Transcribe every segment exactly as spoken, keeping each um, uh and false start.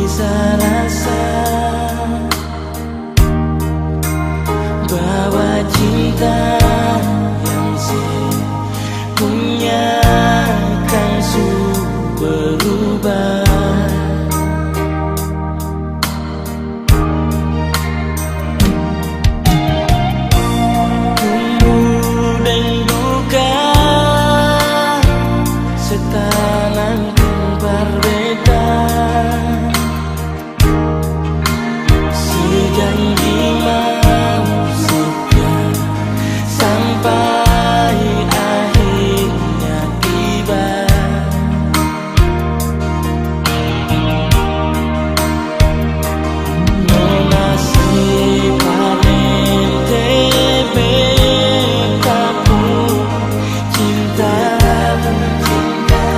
Sa rasa bahwa cinta yang se punya kan su berubah. Tumbuh deng duka, setanam par beta. Se janji mau setia sampai akhirnya tiba. Nona se paleng tebe kapung cinta, cinta.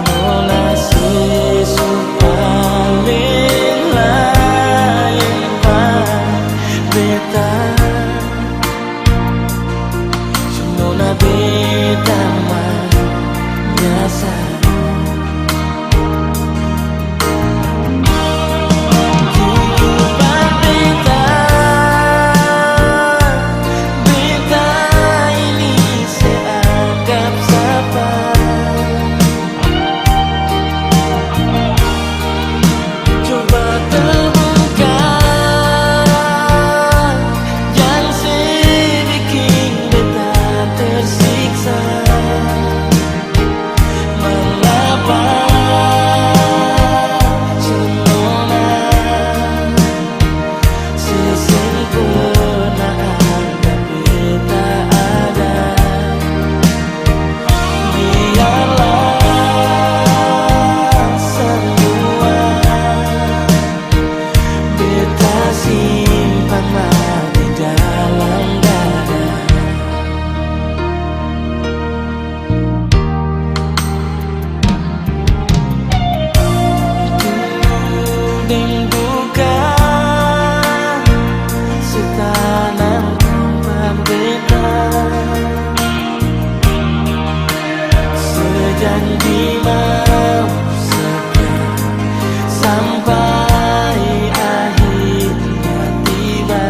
Nona se su paleng laeng pa beta. Su nona beta manyasal. Jujur pa beta, beta ini se anggap sapa? Coba terbuka, jang se biking beta tersiksa. Mangapa cuma sesempurna anggap beta ada? Biarlah samua beta simpan di dalam dada. Deng duka se tanam par beta. Se janji mau setia sampai akhirnya tiba.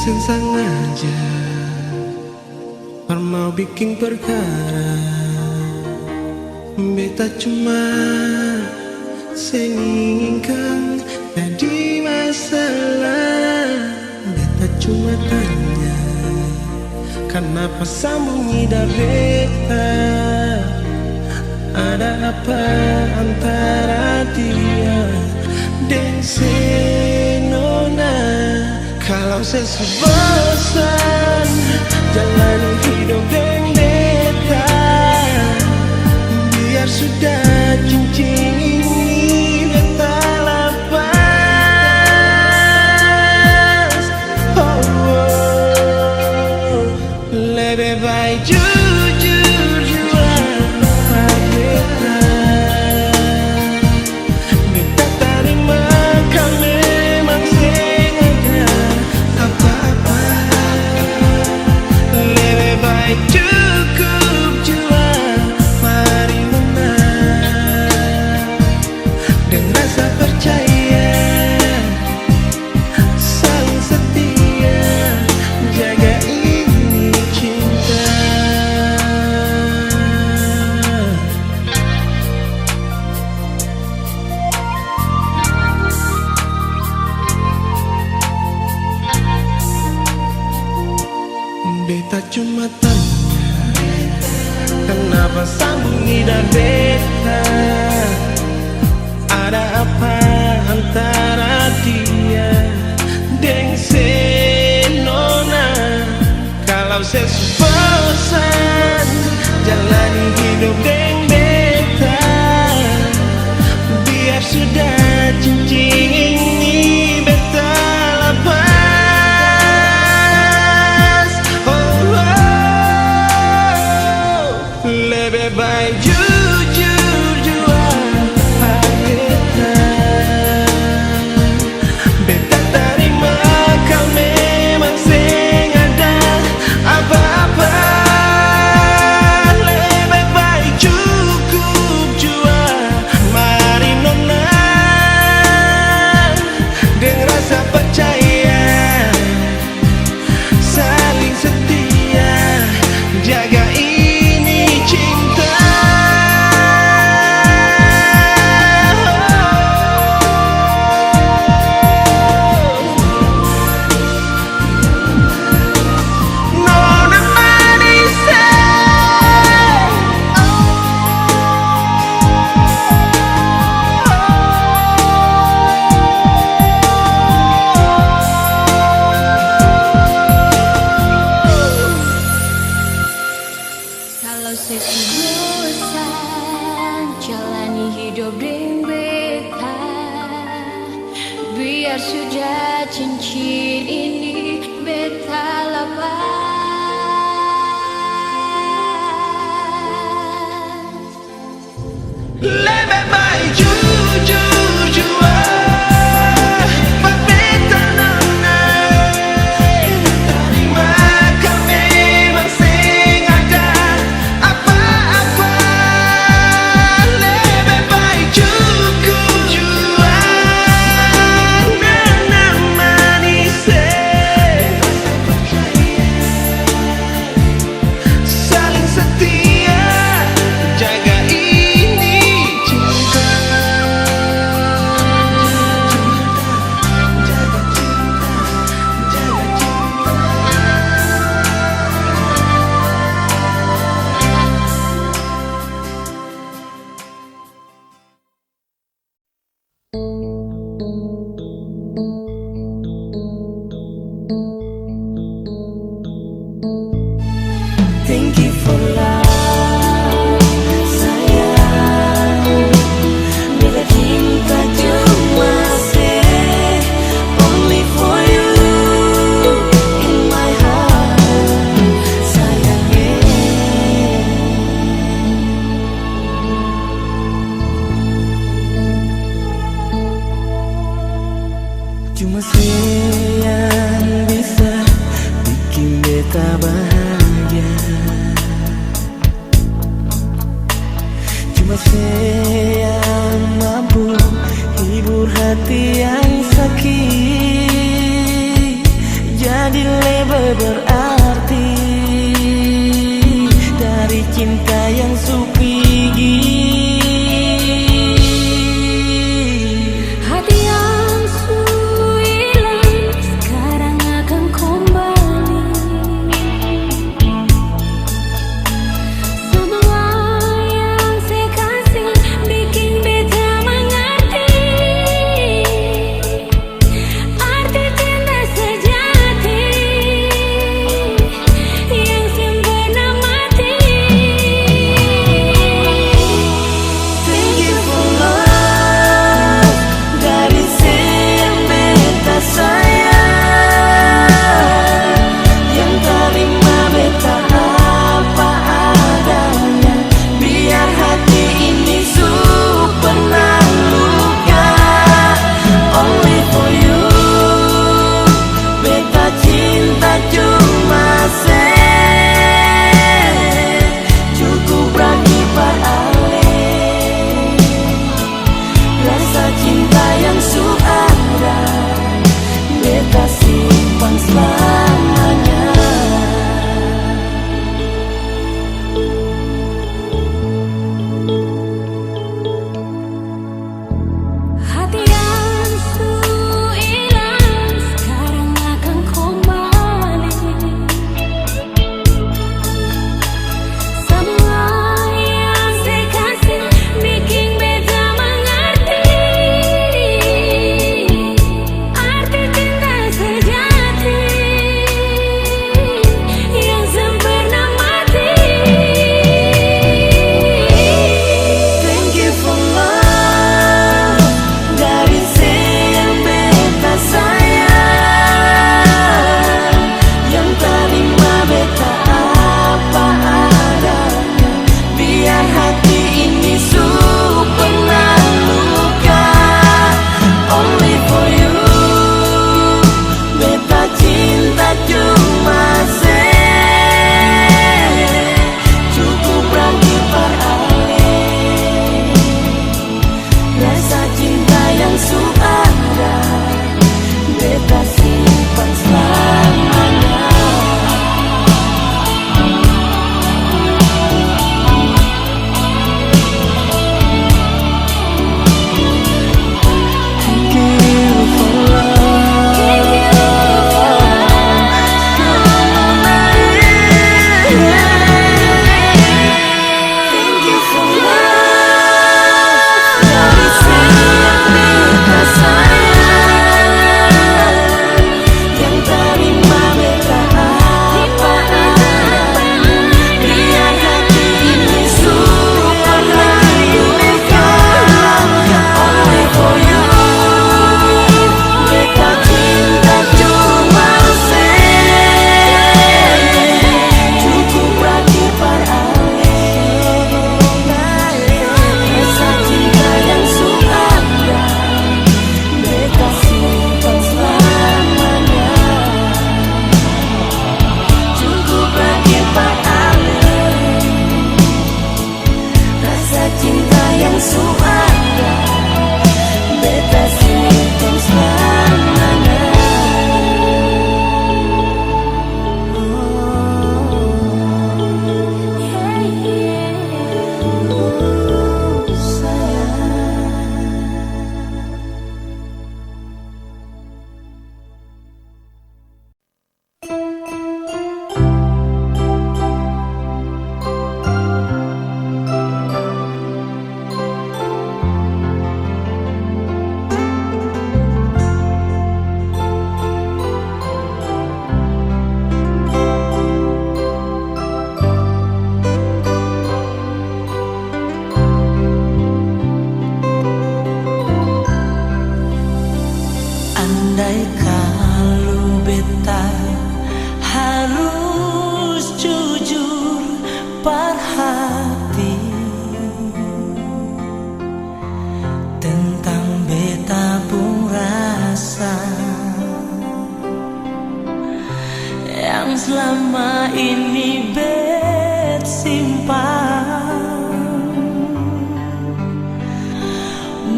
seng sangaja. Par mau biking perkara, beta cuma seng inginkan jadi masalah. Beta cuma tanya, kanapa sambunyi dari beta? Ada apa antara dia deng se nona? Kalau se su bosan jalani hidop deng beta, biar sudah cincin ini beta lapas. Oh, oh. Lebe bae jujur jua par beta. Beta tarima kalu memang seng ada apa-apa. Lebe bae cukup jua mari menang deng rasa percaya. Saling setia, jaga ini cinta. Beta cuma tanya, kanapa sambunyi dari beta? Ada apa antara dia deng se nona? Kalau se su bosan jalani hidop deng beta, biar sudah cincin ini beta lapas. Oh, oh. Lebe bae jujur jua par beta. Beta tarima kal memang seng ada apa-apa. Lebe bae cukup jua mari nona deng rasa percaya. Saling setia, jaga ini cinta. Nona manis, eh. Kalau se su bosan jalani hidop deng beta, biar sudah cincin ini beta lapas. Lebe bae jujur jua pa beta nona. Tarima kal memang seng ada apa-apa. Lebe bae cukup jua nona manis, eh. Saling setia, jaga ini cinta. Jaga cinta, jaga cinta. Thank you for love, sayang. Bila cinta cuma se only for you in my heart, sayang, eh. Cuma se yang bisa biking beta bahagia. Cuma se yang mampu hibur hati yang sakit. Jadi lebih berarti dari cinta yang su pigi. Hati yang su hilang sekarang akan kembali. Semua yang saya kasih bikin beta mengerti. Arti cinta sejati yang sempurna mati. Thank you for love, dari seng beta sayang, yang tarima beta apa adanya. Biar hati ini su pernah luka, only for you. Beta cinta cuma se cukup ragi par ale. Rasa cinta yang su ada, beta simpan selamanya. Hati yang su ilang sekarang akan kembali. Samua yang se kasi biking beta mangarti arti cinta sejati yang seng pernah mati. Thank you for love, dari se yang beta sayang, yang tarima beta apa adanya. Biar hati ini su pernah luka, only for you. Beta cinta cuma se cukup ragi par ale. Rasa cinta yang su ada, beta simpan slamanya. Rasa cinta yang su ada, beta simpan slamanya. Cukup ragi par ale. Rasa cinta yang su ada, beta simpan slamanya. Andai kalu beta harus jujur par hati tentang beta pung rasa yang slama ini bet simpan.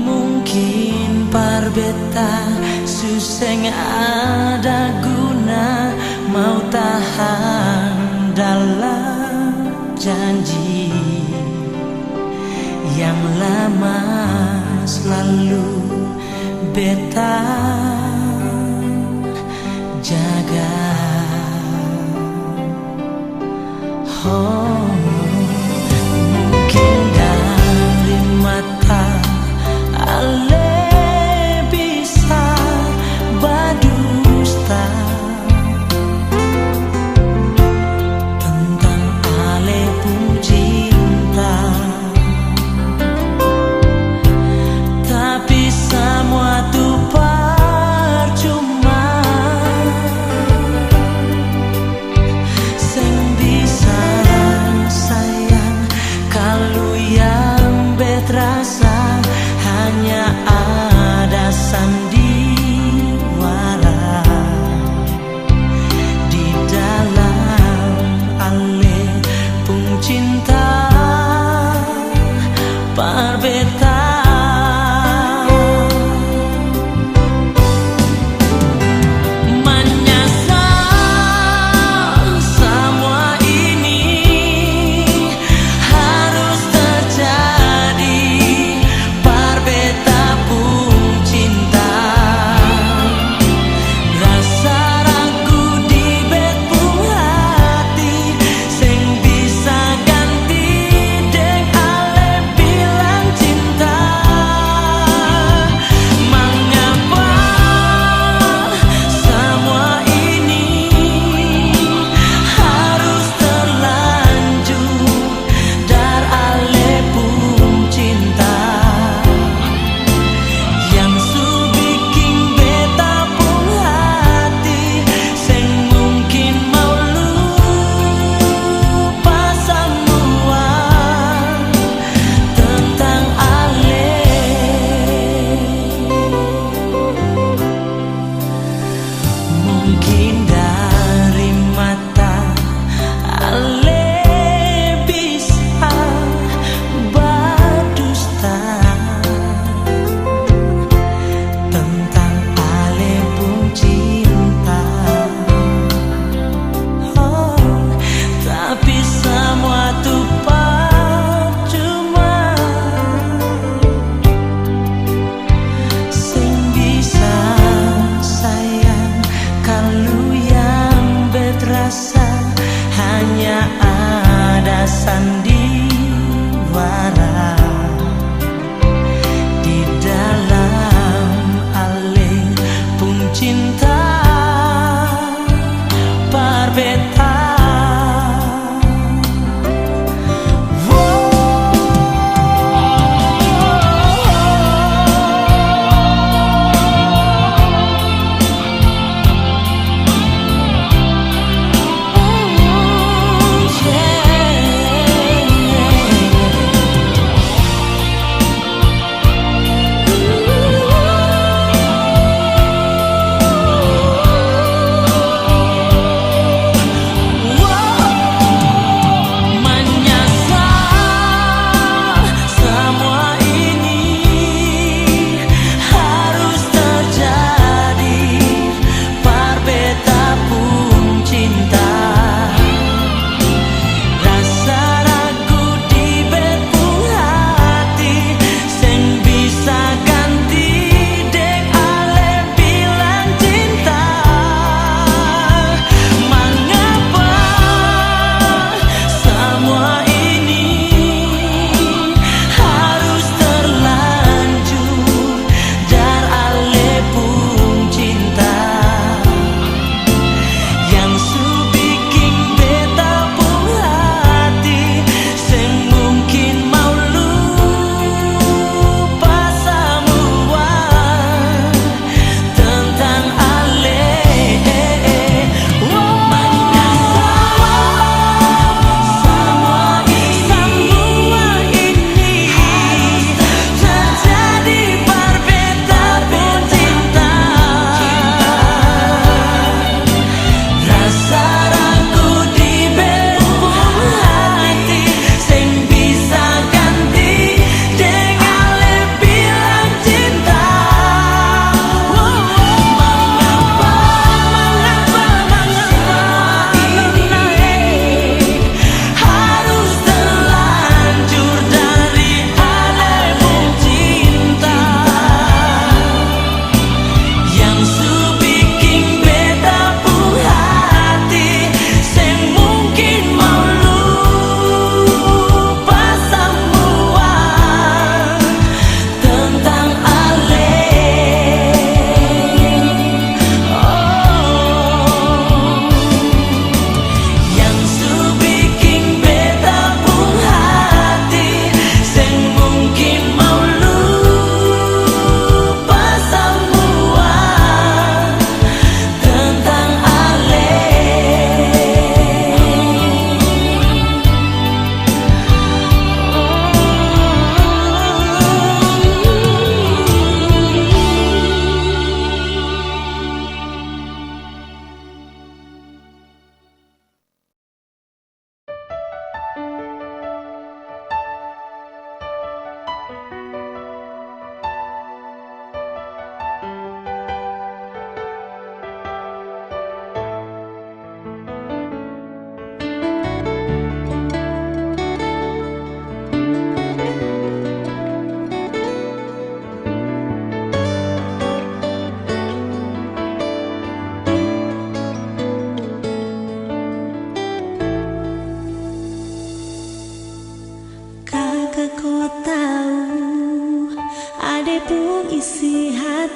Mungkin par beta su seng ada guna. Nah, mau tahan dalam janji yang lama selalu beta jaga. Oh, mungkin dari mata ale bisa badusta tentang ale pung cinta. Tapi samua tu parcuma, seng bisa sayang kalu yang bet rasa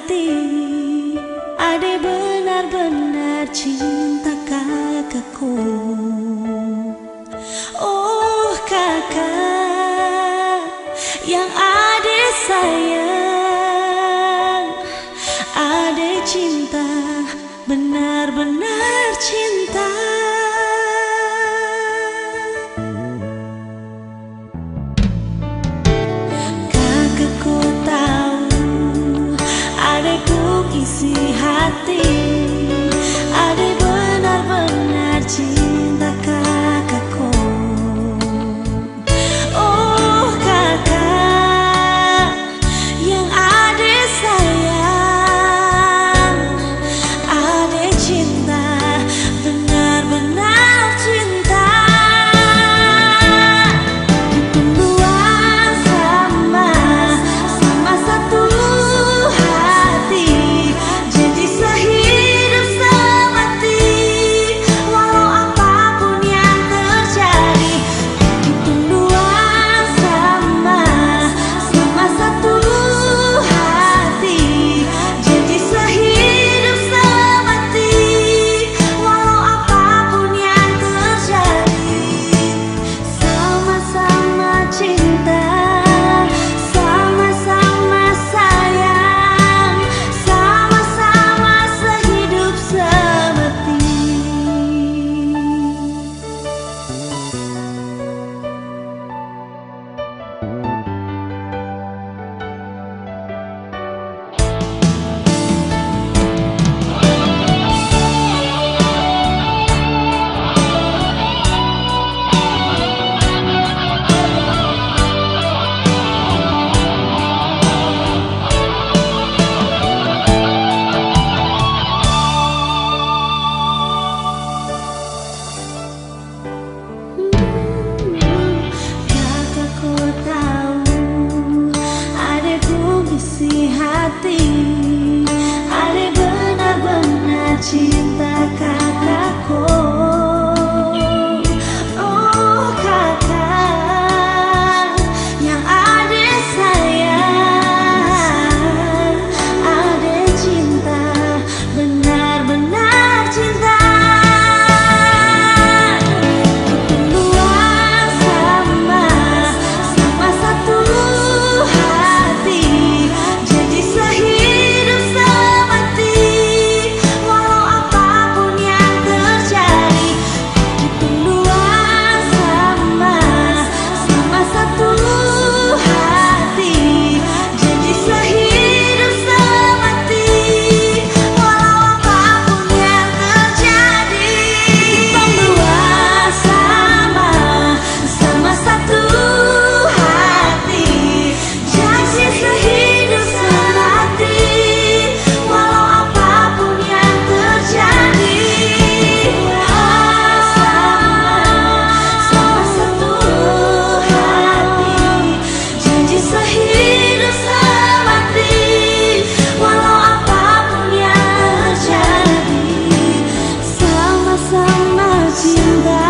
hati, ade benar-benar cinta kaka ko. Oh kaka yang ade sayang, ade cinta, benar-benar cinta. Kaka ko tau, ade kong isi hati, ade benar-benar cinta kaka ko. Oh kaka, yang ade sayang, ade cinta, benar-benar cinta. Kitong dua sama, sama satu hati, janji sehidup semati, walau apapun yang terjadi. Kitong dua sama, sama satu hati, janji sehidup semati, walau apapun yang terjadi. Sama-sama cinta, sama-sama sayang, sama-sama sehidup semati. Kaka ko tau, ade kong isi hati, ade benar-benar cinta kaka ko. Oh kaka, yang ade sayang, ade cinta, benar-benar cinta. Kitong dua sama, sama satu hati, janji sehidup semati, walau apapun yang terjadi. Kitong dua sama, sama satu hati, janji sehidup semati, walau apapun yang terjadi. Kitong dua sama, sama satu hati, janji sehidup semati, walau apapun yang terjadi. Sama, sama satu hati, janji sehidup semati, walau apapun yang terjadi. Sama-sama cinta,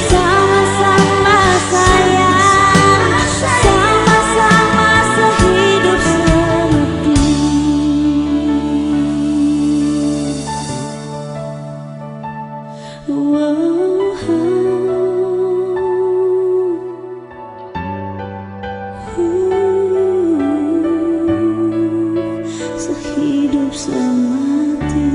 sama-sama sayang, sama-sama sehidup semati. Wow. Sehidup semati.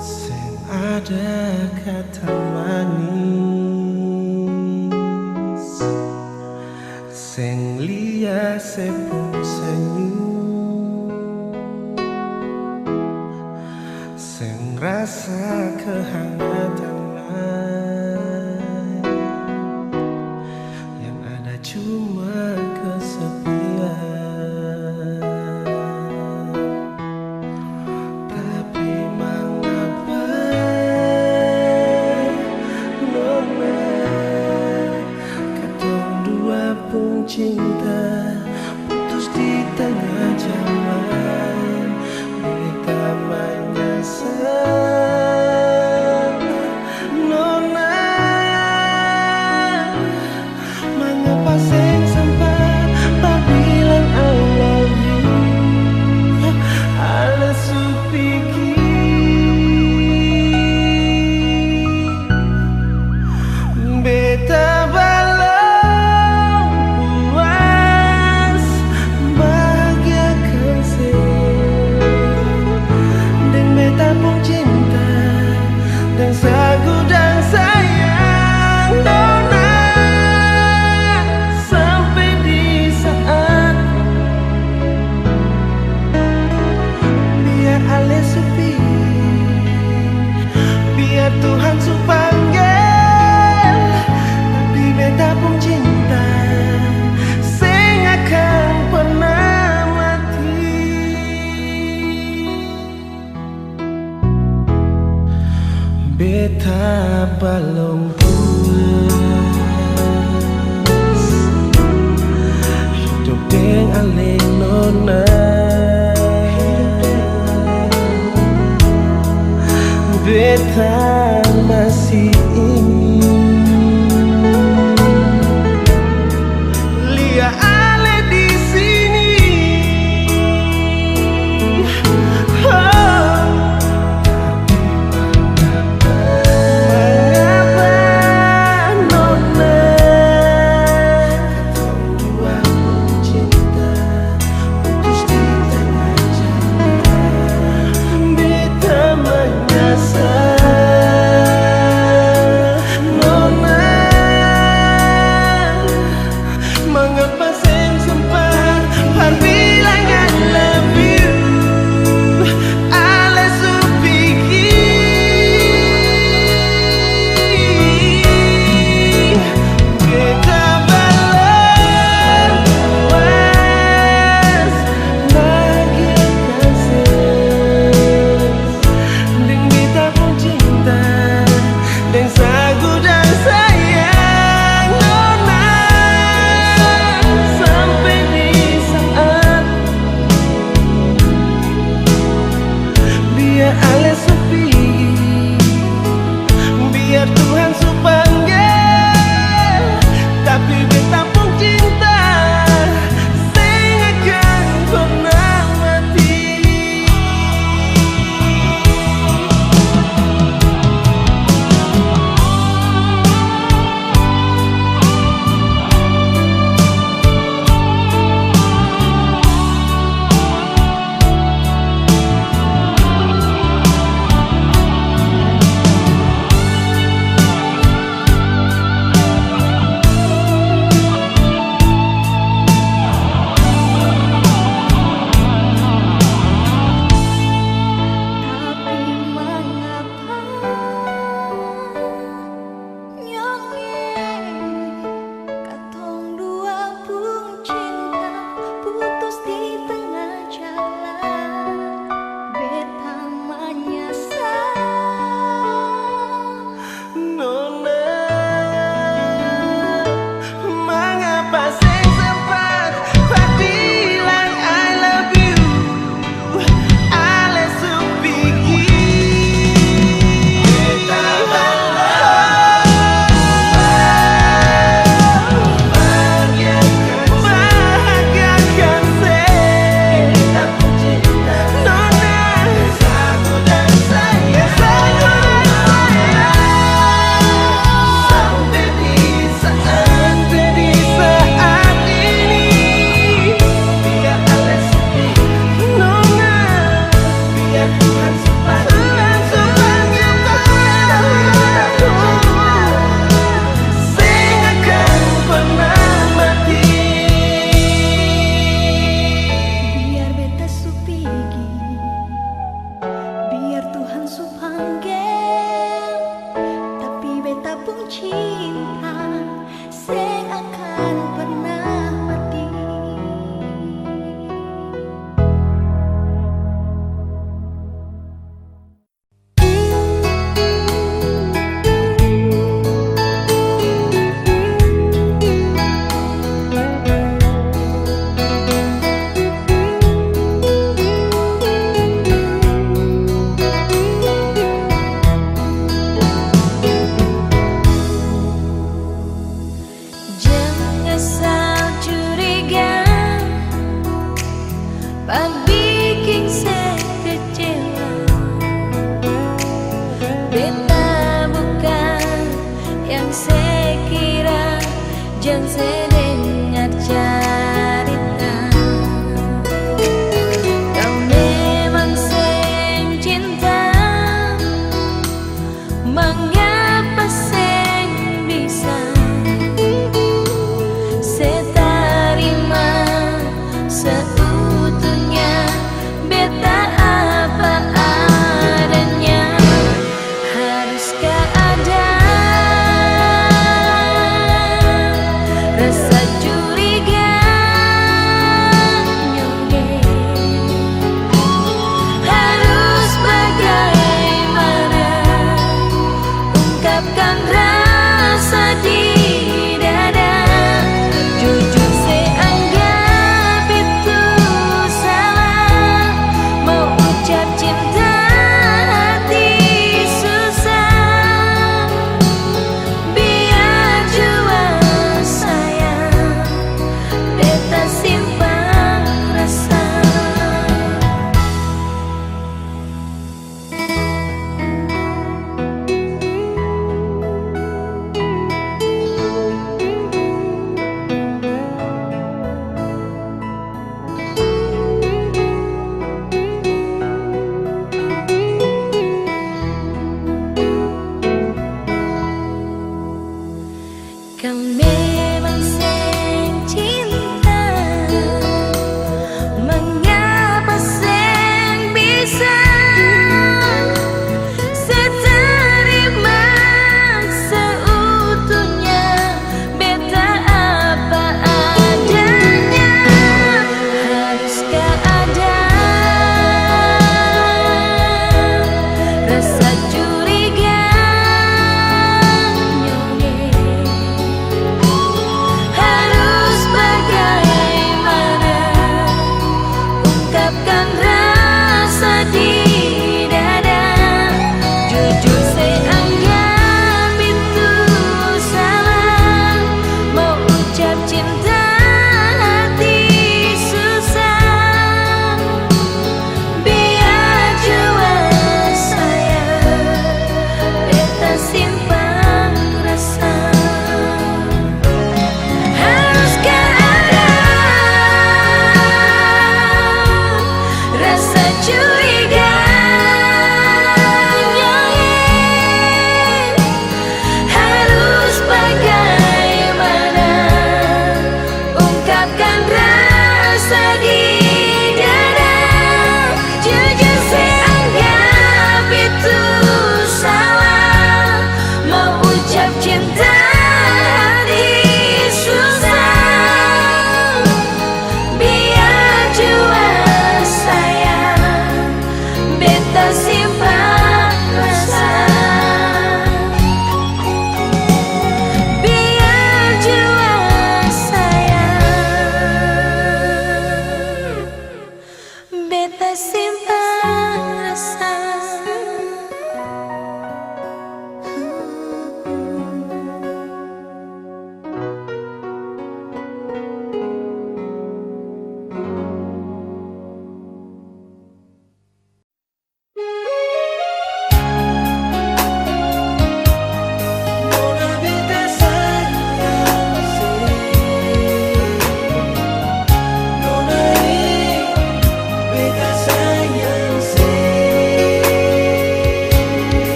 Seng ada kata manis, seng lia se pung senyum, seng rasa kehangatan lai. Yang ada cuma kesepian. Tapi mangapa, nona, katong dua Cinta putus di tengah jalan, beta manyasal, nona. Mangapa seng sempat babilang I love you? Ale su pigi. Beta balong puas bahagiakan se deng beta pung cinta, deng sagudang sayang, nona. Sampe di saat biar ale su pi, biar Tuhan su panggel, tapi beta pung cinta seng akan pernah mati. Beta balong puas hidup deng ale, nona. Beta masih ingin lia ale di sini. Oh. Mangapa, nona? Katong dua pung cinta putus di tengah jalan. Beta manyasal, nona. Mangapa seng sempat par bilang I love you? Ale su pigi. Beta balong puas bahagiakan se deng beta pung cinta, deng sagudang sayang, nona. Sa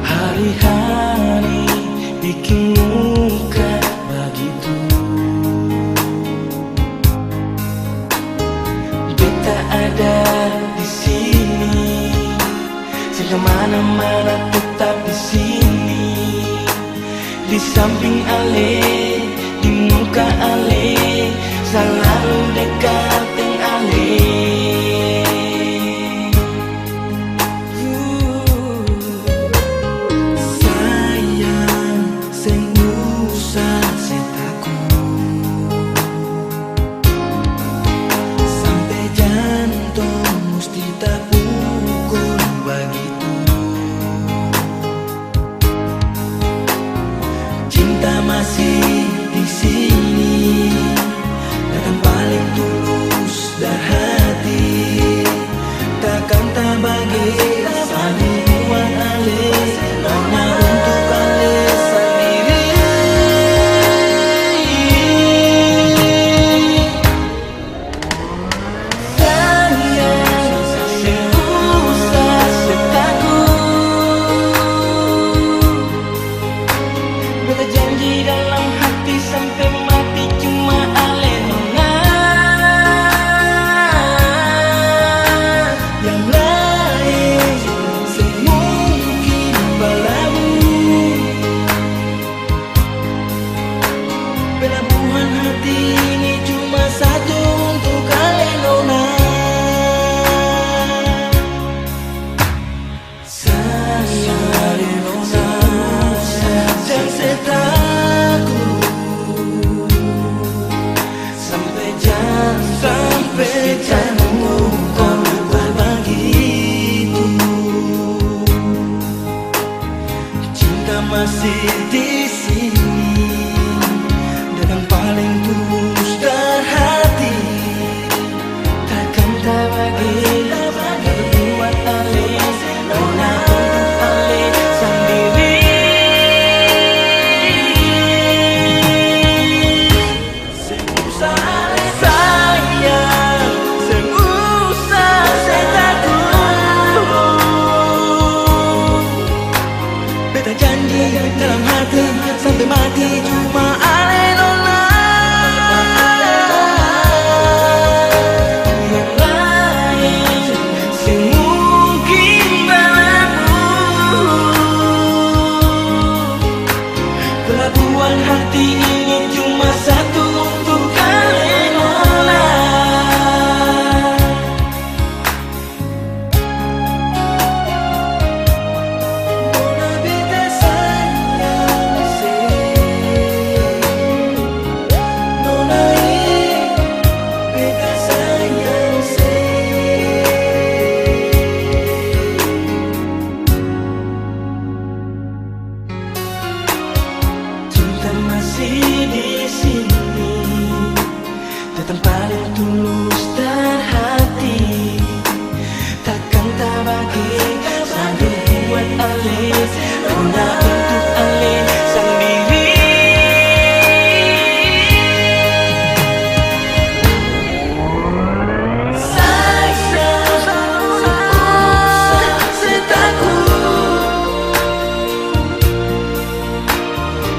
Hari-hari biking muka bagitu. Beta ada di sini, seng kamana-mana, tetap di sini. Di samping ale, di muka ale, salalu dekat deng ale. Sayang, seng usah se takut, sampe jantong musti tapukul bagitu. Cinta masih di sini, datang paling tulus dari hati. Takkan tabagi satu buat ale, hanya untuk ale sandiri. Sayang, seng usah se takut. Beta janji dalam hati sampe mati cuma ale nona. Yang laeng seng mungkin balalu. Pelabuhan hati ini cuma satu untuk ale nona. Sayang, jang se takut. Sampe jang, sampe jang kau lupa bagitu. Cinta masih di sini, datang paling tulus dari hati. Takkan tabagi, buat ale, hanya untuk ale sandiri. Seng usah ale sayang, seng usah se takut. Beta janji dalam hati, sampe mati cuma ale nona. Yang laeng seng mungkin balalu. Pelabuhan hati ini cuma satu untuk ale nona. Nona beta sayang se, nona e beta sayang se. Cinta masih di sini, datang paling tulus dari hati. Takkan tabagi satu buat ale, hanya untuk ale sandiri. Sayang, seng usah se takut.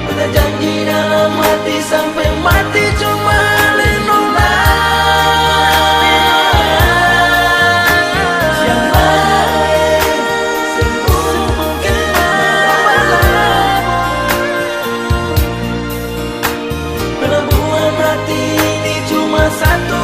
Beta janji dalam hati sampe mati cuma ale nona. Yang laeng seng mungkin balalu. Pelabuhan hati ini cuma satu